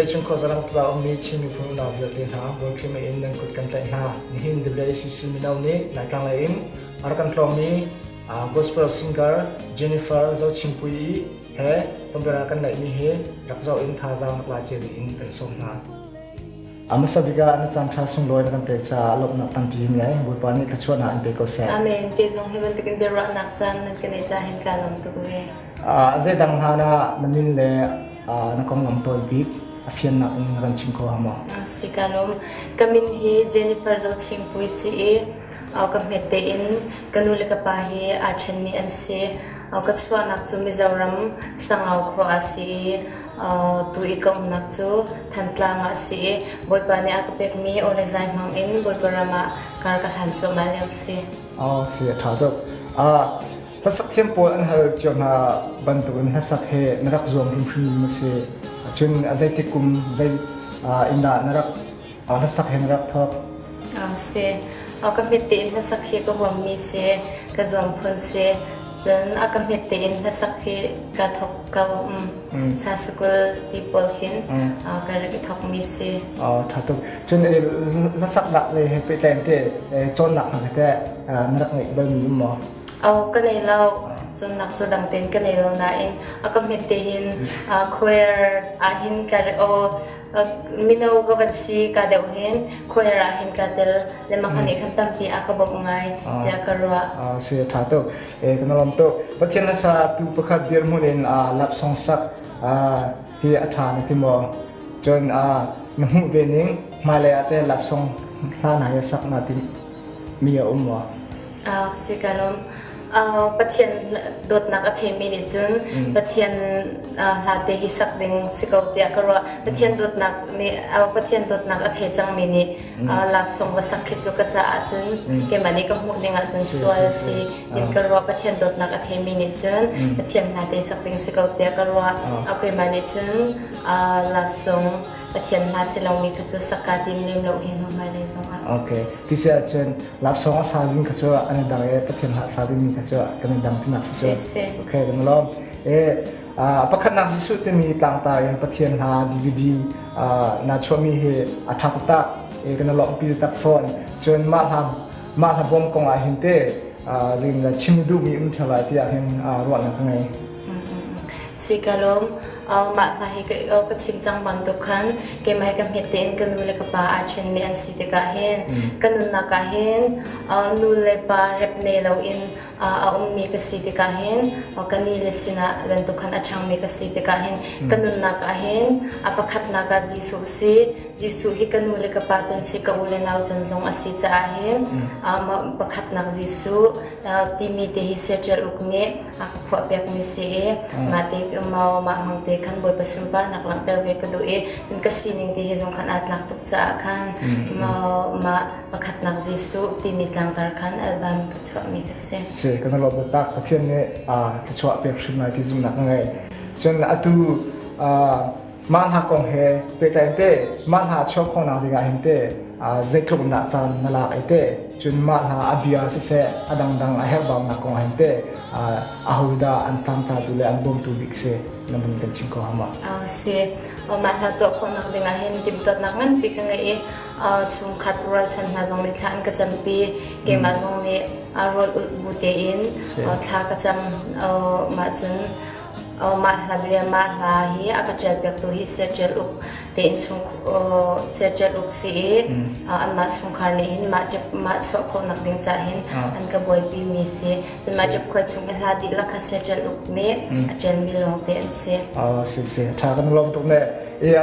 Vawleicung khuaza ramkip ah ummi Chin miphun unau vialte hna, Bawi Khrih mei in nan kut kan tlaih hna. Nihin WACC mino nih Laitlang lei in a rak kan tlawngmi gospel singer Jennifer Zochimpuii he tonbiaruahnak kan neihmi hi rak zoh in thazaang rak la cio ding in kan sawm hna. A hmasa bik ah na caan ṭha sunglawi na kan pek caah lawmhnak tampi in ngei. Bawipa nih thluachuahnak in pe ko seh. Amen. Kei zong hi bantukin biaruahnak caan nan ka neih caah hin kaa lawm tuk ve. Zeidang hna ah na min le na konglam tawi bik a fiannak in ran chim kho ha maw? Si ka lawm. Ka min hi Jennifer Zochingpui si i ka hmet tein ka nu le ka pa hi aa ṭhenmi an si. Ka chuahnak cu Mizoram Sangau khua ah si i tu i ka umnak cu Thantlang ah si i Bawipa nih a ka pekmi aw le zai hmang in Bawipa ram ah kar ka hlan cuahmah lio si. Oh, si a ṭha tuk. Hlasak thiam pawl an hal cio hna bantukin hlasak he na rak zuam hrimhrim na si. Cun a zeitik kum zei inn dah na rak hlasak he na rak thawk? Si. Ka hmet tein hlasak hi ka huammi si, ka zuam phun si. Cun a ka hmet tein hlasak hi ka thawk ko. Sa sukul ti pawl khin ka rak i thawkmi si. Ṭha tuk. Cun hlasaknak lei he pehtlai in teh cawnnak hna teh na rak ngeih balmi um maw? Aw ka nei lo. Cawnnak cu dang tein ka nei lo nain a ka hmet te hin choir ah hin ka aw mino ka van si ka deuh hin choir ah hin ka tel le mah nih khan tampi a ka bawmh ngai tiah ka ruah. Si ṭha tuk. E kan lawm tuk. Pathian hlasa tu pakhat dirhmun in lap song sak hi a ṭha na ti maw? Cun na hmuh ve ning hmailei ah teh lap song hla hna hi sak na ti mi a um maw? Si ka lawm. Pathian dawtnak a theimi nih cun Pathian hla te hi sak ding si ko tiah ka ruah. Pathian dawtnak nih Pathian dawtnak a thei cangmi nih laksawng va sak khi cu ka caah cun keimah nih ka hmuh ning ahcun sual a si tin ka ruah. Pathian dawtnak a theimi nih cun Pathian hla te sak ding si ko tiah ka ruah. Keimah nih cun laksawng Pathian hla si lomi kha cu sak kaa tim lem lo hi hnu hmailei zongah. Okay. Ti si ahcun lapsawng a sa ding kha cu an i dang i Pathian hla a sa dingmi kha cu kan i dang tinak si cu. Si. Okay, kan lawm. E pakhatnak Jesuh timi tlangtar in Pathian hla DVD na chuahmi hi a ṭha taktak. E kan lawmhpi taktak fawn. Cun mah hla mah hla bawm kong ah hin te zeitindah chim duhmi um ṭheo lai tiah hin ruahnak ka ngei. Si ka lawm. Mah hla hi ka chim cang bantuk khan keimah hi ka hmet tein ka nu le ka pa aa ṭhenmi an si tikah hin ka nunnak ah hin nu le pa rep ne loin a ummi ka si tikah hin ka ni le sinah bantuk khan a ṭhangmi ka si tikah hin ka nunnak ah hin a pakhatnak ah Jesuh si Jesuh hi ka nu le ka pa can si ka u le nau can zong a si caah hin pakhatnak Jesuh timi te hi Siaṭial uk nih a ka phuahpiakmi si i mah te mah hmang te khan Bawipa sunparnak langhter ve ka duh i cun ka sining te hi zong khan aa tlak tuk caah khan mah pakhatnak Jesuh timi tlangtar khan album ka chuahmi ka si. Si kan lawm taktak Pathian nih thluachuah pek hrim lai ti zumhnak ka ngei. Cun atu mah hla kong he pehtlai in teh mah hla chuah khawhnak dingah hin teh zeitluk in dah caan na lak i teh cun mah hla a bia siseh a dangdang a herhbaunak kong ah hin teh ahodah an tlangtlatu le an bawmtu bik si na vun kan chim kho hnga maw? Si mah hla tuah khawhnak dingah hin timhtuahnak nganpi ka ngei i chungkhat rualchan hna zong nih thla an ka campi keimah zong nih rawl ulh bu tein thla ka cam mah cun Mah hla bia mah hla hi a ka ṭialpiaktu hi Siaṭial Uk te innchung Siaṭial Uk si i anmah chungkhar nih hin mah ṭep mah chuah khawhnak ding caah hin an ka buaipi mi si. Cun mah ṭepkhuai chung i hla dihlak kha Siaṭial Uk nih a ṭialmi lawngte an si. Si si ṭha kan lawm tuk ne. I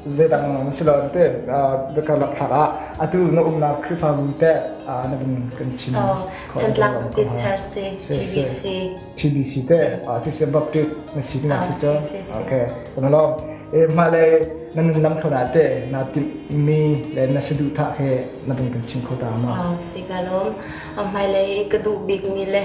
zeidang si lo te biakarlak thlak ah atu na umnak Khrihfabu te na vun kan chim Thantlang Baptist Church si TBC. TBC te TCM Baptist na si na si cu okay kan lawm e hmailei na nun lam thlon ah te na timh mi le na saduhthah he na vun kan chim kho ta ma si ka lawm hmailei ka duh bik mi le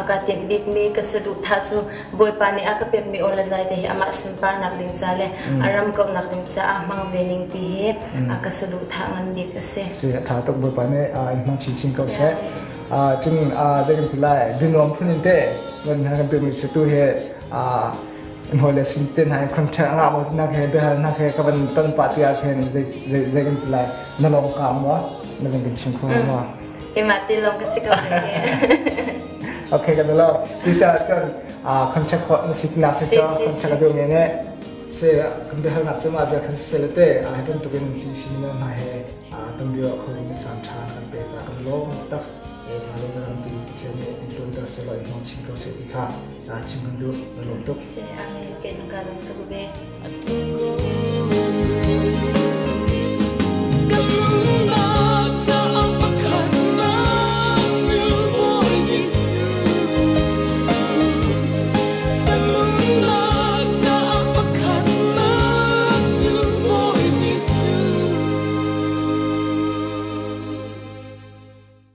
ka timh bik mi ka saduhthah cu Bawipa nih a ka pek mi aw le zai te hi amah sunparnak ding ca le a ram kauhnak ding caah hmang ve ning ti hi a ka saduhthah ngan bik a si si a tha tuk Bawipa nih in hmang chinchin ko seh Cun zei kan ti lai bianuam phun in teh kan kan pekmi si tu hi. Kan hawile sin te hna contact ngah maw tinak he biahal nak he ka van ton pah tiah khin zei zei zei kan ti lai na lawng ka maw na van kan chim kho maw? Keimah ti lawng ka si ko Okay kan lo. Bisa cun contact khawh na si tinak si cho contact ka duh nge ne. Se kan biahal nak cu mah bia khan si le te hi bantukin si si mino hna he tambio kho in san tha kan pe ca kan lawm tak hmailei na ram tu Pathian nih in tlunter sehlaw in hmang chin ko seh ti kha chim kan duh. Na lawm tuk. Si, amen. Kei zong ka lawm tuk ve.